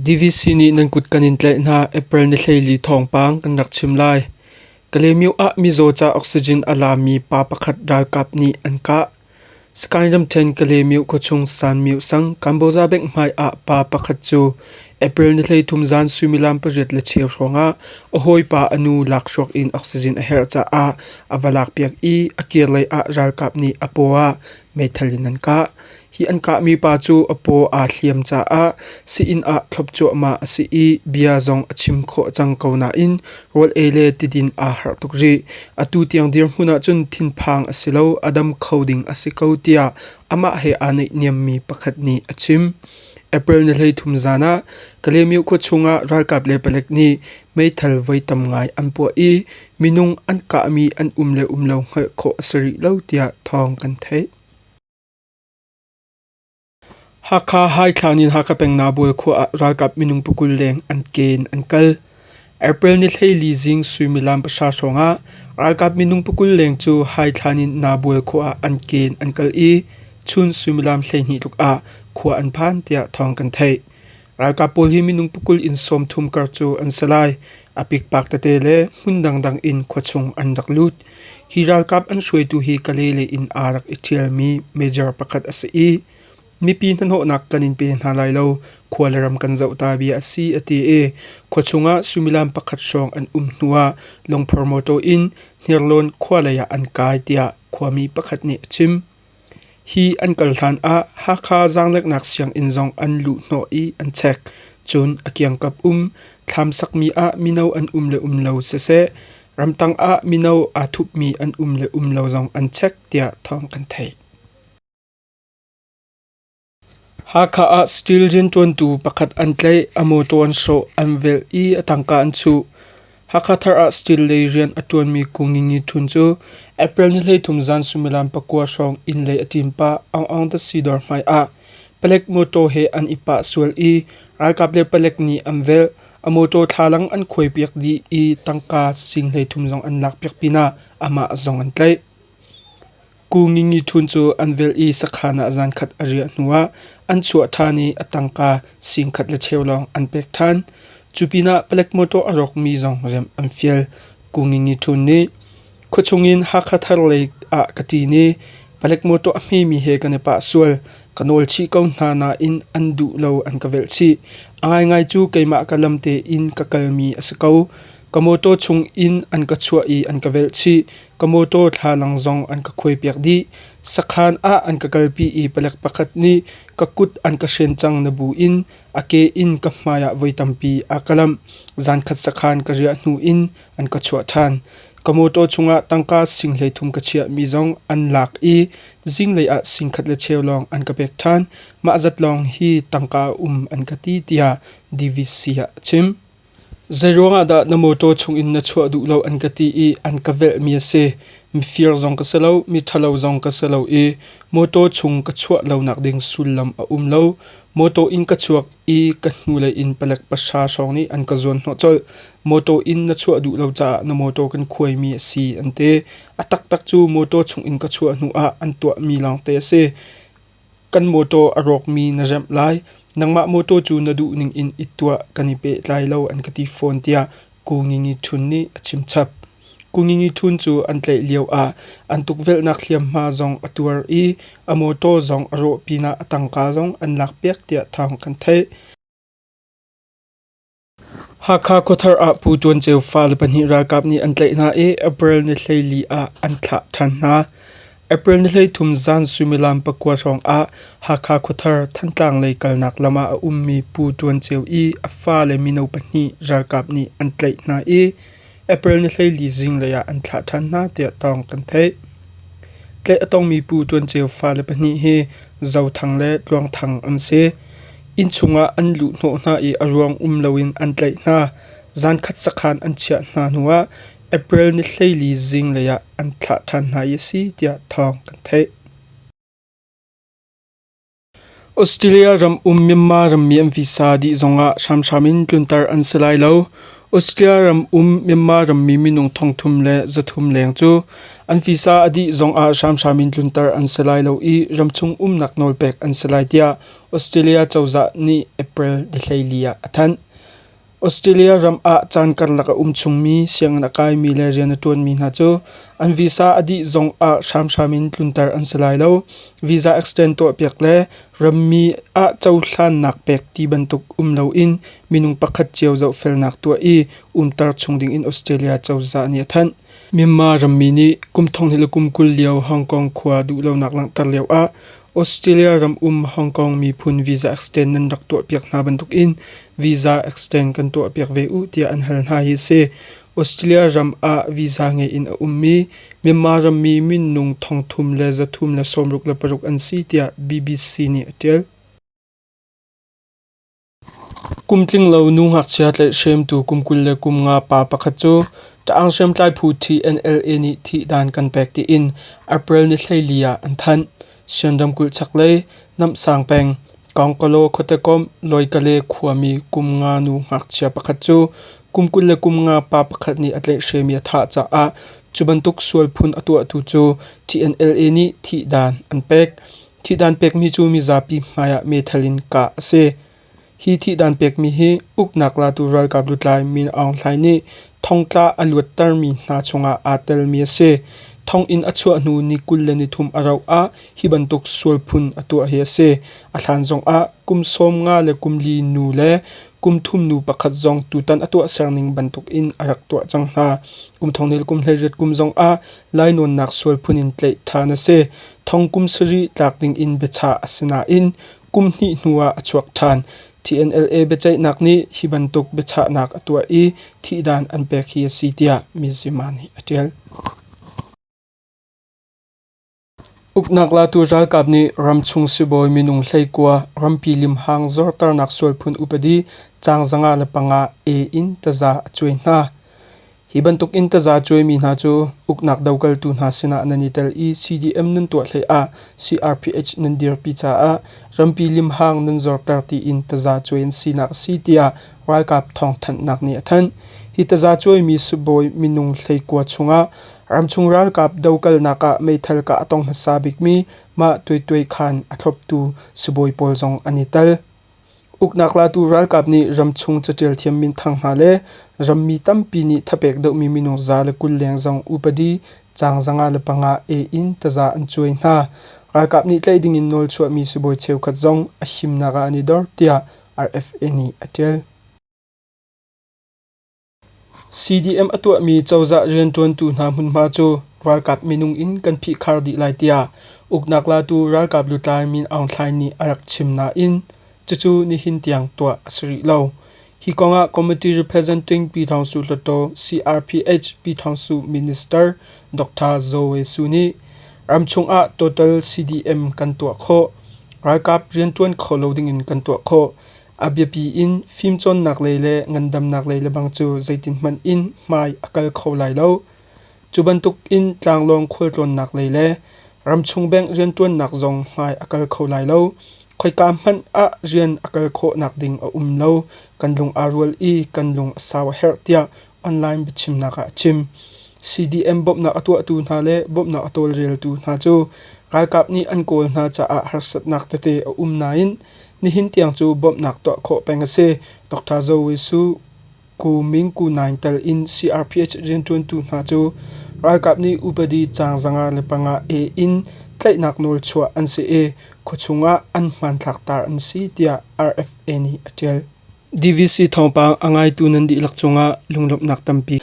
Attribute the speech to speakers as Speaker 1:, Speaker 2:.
Speaker 1: DVC nih nan kut kan in tlaih hna. April ni 14 thawngpang kan rak chim lai. Kalaymyo ah mizaw ca oxygen a lami pa pakhat ralkap nih an kah. Sakaing ramṭhen Kalaymyo khuachung Sanmyo sang Kamboja bank hmai ah pa pakhat cu April ni 13 zan suimilam 8:15 hrawngah a hawipa a nu lakhruak in oxygen a herh caah a va lakpiak i a kirlei ah ralkap nih a paw ah meithal in an kah. Hi an kahmi pa cu a paw aa hliam caah sii-inn ah thlop cuahmah a si i bia zong a chim khawh cang ko nain rawl ei le tidin aa harh tuk rih. Atu tiang dirhmun ahcun thinphang a si lo, a dam kho ding a si ko tiah amah he aa naihniammi pakhat nih a chim. April ni 13 zan ah Kalaymyo khua chungah ralkap le palek nih meithal voi tam ngai an puah i minung an kahmi an um le um lo hngalh khawh a si rih lo tiah thawng kan theih. Hakha Haithlan in Hakha peng Nabual khua ah ralkap minung pakul leng an ke in an kal. April ni 14 zing suimilam pahra hrawngah ralkap minung pakul leng cu Haithlan in Nabual khua ah an ke in an kal i chun suimilam 12 tluk ah khua an phan tiah thawng kan theih. Ralkap pawl hi minung pakul in 30 kar cu an si lai. A pikpak tete le hmun dangdang in khuachung an rak lut. Hi ralkap an hruaitu hi Kalay lei in aa rak i ṭhialmi major pakhat a si i mipi hnahnawhnak kan in pe hna lai lo, khua le ram kan zoh ta bia a si a ti i khuachung ah suimilam pakhat hrawng an um hnuah lungphor mawṭaw in Hniarlawn khua lei ah an kai tiah khuami pakhat nih a chim. Hi an kal hlan ah Hakha zaangleknak sianginn zong an luh hnawh i an chek. Cun a kiangkap um thlam sakmi ah mino an um le um lo siseh, ramtang ah mino aa thupmi an um le um lo zong an chek tiah thawng kan theih. Hakha ah steel rianṭuantu pakhat an tlaih, a mawṭaw an hrawh, an velh i a tangka an chuh. Hakha thar ah steel lei rian a ṭuanmi Kung Ngi Ngi Htun cu April ni 13 zan suimilam pakua hrawng inn lei a ṭin pah Aung Aung Datsi dawr hmai ah palek mawṭaw he an i pah sual i ralkap le palek nih an velh. A mawṭaw thlalang an khuaipiak dih i tangka sing 33 zong an lakpiak pinah amah zong an tlaih. Ku Ngi Ngi Htun cu an velh i sakhan ah zankhat a riah hnuah an chuah ṭhan i a tangka singkhat le cheu lawng an pek ṭhan. Cu pinah palek mawṭaw a rawkmi zong remh an fial. Ku Ngi Ngi Htun nih, Khuachung in Hakha thar lei ah ka ṭin i palek mawṭaw a hmemi he kan i pah sual. Ka nawl chih ko hna nain an duh lo an ka velh chih. A ngaingai cu keimah ka lam tein ka kalmi a si ko. Ka mawṭaw chung in an ka chuah i an ka velh chih. Ka mawṭaw thlalang zong an ka khuaipiak dih. Sakhan ah an ka kalpi i palek pakhat nih ka kut an ka hren cang na bu in a ke in ka hmai ah voi tampi a ka lamh. Zankhat sakhan ka riah hnu in an ka chuah ṭhan. Ka mawṭaw chungah tangka sing 33 ka chiahmi zong an lak i zinglei ah sing khat le cheu lawng an ka pek ṭhan. Mah zat lawng hi tangka a um an ka ti tiah DVC ah a chim. Zeiruang ah dah na mawṭaw chungin na chuah duh lo an ka ti i an ka velhmi a si. Mifir zong ka si lo, miṭhalo zong ka si lo i mawṭaw chung ka chuah lonak ding sullam a um lo. Mawṭaw in ka chuak i ka hnulei in palek pahra hrawng nih an ka zuanhnawh colh. Mawṭaw in na chuah duh lo caah na mawṭaw kan khuaimi a si an ti. A taktak cu mawṭaw chungin ka chuah hnuah an tuahmi lawngte a si. Kan mawṭaw a rawkmi na remh lai. Nangmah mawṭaw cu na duh ningin i tuah kan i pehtlai lo an ka ti fawn tiah Ku Ngi Ngi Htun nih a chimchap. Ku Ngi Ngi Htun cu an tlaih lioah an tukvelhnak hliamhma zong a tuar i a mawṭaw zong a rawh pinah a tangka zong an lakpiak tiah thawng kan theih. Hakha khuathar ah Pu Ṭuan Ceu fale pahnih ralkap nih an tlaih hna i April ni 14 ah an thlah ṭhan hna. April ni 33 zan suimilam pakua hrawng ah Hakha khuathar Thantlang lei kalnak lam ah a ummi Pu Ṭuan Ceu i a fale mino pahnih ralkap nih an tlaih hna i April ni 14 zinglei ah an thlah ṭhan hna tiah thawng kan theih. Tlaih a tongmi Pu Ṭuan Ceu fale pahnih hi Zo Thang le Tluang Thang an si. Innchung ah an luhhnawh hna i a ruang um loin an tlaih hna. Zankhat sakhan an chiah hna hnuah April ni 14 zinglei ah an thlah ṭhan hna i a si tiah thawng kan theih. Australia ram um Myanmar rammi an visa dih zongah hramhram in tlunter an si lai lo. Australia ram um Myanmar rammi minung 300 le 300 leng cu an visa a dih zongah hramhram in tlunter an si lai lo i ramchung umnak nawl pek an si lai tiah Australia cozah nih April ni 14 ah a thanh. Australia ram ah caan karlak a um chungmi, sianginn a kaimi le rian a ṭuanmi hna cu an visa a dih zongah hramhram in tlunter an si lai lo. Visa extend tuahpiak le rammi ah cohlannak pek ti bantuk um loin minung pakhat cio zohfelnak tuah i umter chung dingin Australia cozah nih a thanh. Myanmar rammi nih kum thonghnih le kum 20 lio Hong Kong khua duhlonak langhter lioah Australia ram um Hong Kong miphun visa extend nan rak tuahpiak hna bantukin visa extend kan tuahpiak ve u tiah an hal hna hi a si. Australia ram ah visa ngei in a ummi Myanmar rammi minung 300 le 366 an si tiah BBC nih a ṭial. Kum tlinglo nu ngakchia tlaihhremtu kum 25 pa pakhat cu Ṭaang hriamtlai phu TNLA nih thihdan kan pek tiin April ni 14 ah an thanh. Shan ramkulh chaklei Namsang peng Kawngkalaw khuatekomh Lawikale khuami kum nga nu ngakchia pakhat cu kum 25 pa pakhat nih a tlaihhrem i a thah caah cu bantuk sual phun a tuahtu cu TNLA nih thihdan an pek. Thihdan pekmi cu mizapi hmaiah meithal in kah a si. Hi thihdan pekmi hi uknak latu ralkap lutlai Min Aung Hlaing nih thongtla a luattermi hna chungah aa telmi a si. Thonginn a chuah hnu ni 23 a rauh ah hi bantuk sual phun a tuah hi a si. A hlan zongah kum 15 le kum li nu le kum thum nu pakhat zong tutan a tuahser ning bantukin a rak tuah cang hna. Kum thonghnih le kum 18 kum zongah lainawnnak sual phun in tlaih ṭhan a si. Thong kum sarih tlak dingin biachah a si nain kum hnih hnuah a chuak ṭhan. TNLA biaceihnak nih hi bantuk biachahnak a tuah i thihdan an pek hi a si tiah Mizzima nih a ṭial. Uknak latu ralkap nih ramchung sibawi minung 19 rampi limhang zorternak sualphun upadi caang 105 A in taza a cuai hna. Hi bantuk in taza cuaimi hna cu uknak dokaltu hna sinah nan i tel i CDM nan tuah hlei ah CRPH nan dirpi caah rampi limhang nan zorter tiin taza cuai an sinak a si tiah ralkap thawngthanhnak nih a thanh. Hi taza cuaimi sibawi minung 19 chungah ramchung ralkap dokalnak ah meithal kah a tong hmasa bikmi mah Tuai Khan a thloptu sibawi pawl zong an i tel. Uknak latu ralkap nih ramchung caṭial thiam minthang hna le rammi tampi nih thapek deuhmi minung 120 leng zong upadi caang 105 A in taza an cuai hna. Ralkap nih tlaih dingin nawl chuahmi sibawi cheukhat zong a himnak ah an i dor tiah RFA nih a ṭial. CDM a tuahmi cozah rianṭuantu hna hmunhma cu ralkap minung in kan phihkhar dih lai tiah uknak latu ralkap lutlai Min Aung Hlaing nih a rak chim nain cucu nihin tiang tuah a si rih lo. Hi kong ah Committee Representing Pyithawngsu Hluttaw CRPH Pyithawngsu Minister Dr. Zaw Wei Su nih ramchung ah total CDM kan tuah khawh. Ralkap rianṭuan kho lo ding in kan tuah khawh. A biapi in fimcawnnak lei le ngandamnak lei lebang cu zeitin hmanh in hmai a kal kho lai lo. Cu bantuk in tlanglawng khualtlawnnak lei le ramchung bank rianṭuannak zong hmai a kal kho lai lo. Khoika hmanh ah rian a kal khawhnak ding a um lo. Kan lung aa rual i kan lung a sau a herh tiah online biachimnak ah a chim. CDM bawmhnak a tuahtu hna le bawmhnak a tawlreltu hna cu ralkap nih an kawl hna caah harsatnak tete a um nain nihin tiang cu bawmhnak tuah khawh peng a si. Dr. Zaw Wei Su Ku Ming Ku Naing tel in CRPH rianṭuantu hna cu ralkap nih upadi caang 105 A in tlaihnak nawl chuah an si i khuachung ah an hmanthlak tar an si tiah RFA nih a ṭial. DVC thawngpang a ngaitu nan dihlak cungah lunglawmhnak tampi.